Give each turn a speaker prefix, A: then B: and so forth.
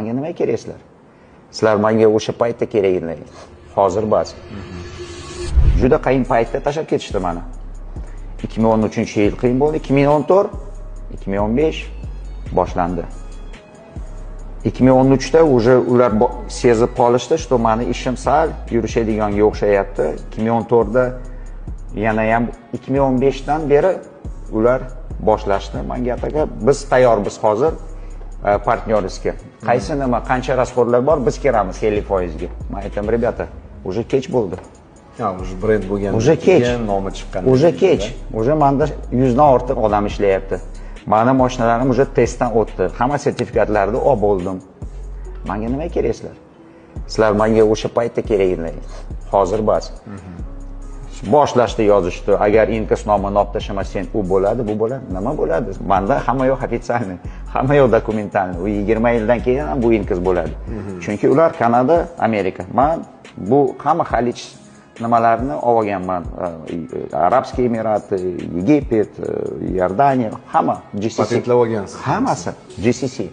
A: Manga nima keraksizlar? Sizlar manga o'sha paytda kerak edinglar, hozir bas. Juda qiyin paytda tashlab ketishdi mani. 2013 yil qiyin bo'ldi, 2014, 2015 boshlandi. 2013da уже ular sezib qolishdi, что mani ishim sal yurishadiganga o'xshayapti. 2014da yana ham, 2015dan beri ular boshlashdi manga ataka: "Biz tayyormiz hozir партнёрский, qaysi nima, qancha расход lar bor, biz kiramiz 50 foizga." Man aytaman: "Ребята, уже kech bo'ldi."
B: Ha, уже brend bo'lgan.
A: Уже kech.
B: Nomi chiqqan.
A: Уже kech, уже manda 100dan ortiq odam ishlayapti, mani mashinalarim уже testdan o'tdi, hamma sertifikatlarni olib bo'ldim. Manga nima keraksizlar? Sizlar manga o'sha paytda kerak edinglar, hozir bas. Boshlashda yozishdi: agar Inkas nomini olib tashlamasang, u bo'ladi, bu bo'ladi. Nima bo'ladi? Manda hamma yoq официальный, hamma yoq документальный. U 20 yildan keyin ham bu Inkas bo'ladi, chunki ular Kanada, Amerika. Man bu hamma Xalij nimalarni olib olganman: Арабские Эмираты, Египет, Иордания, hamma GCC.
B: Patentlab olgansiz.
A: Hammasi GCC.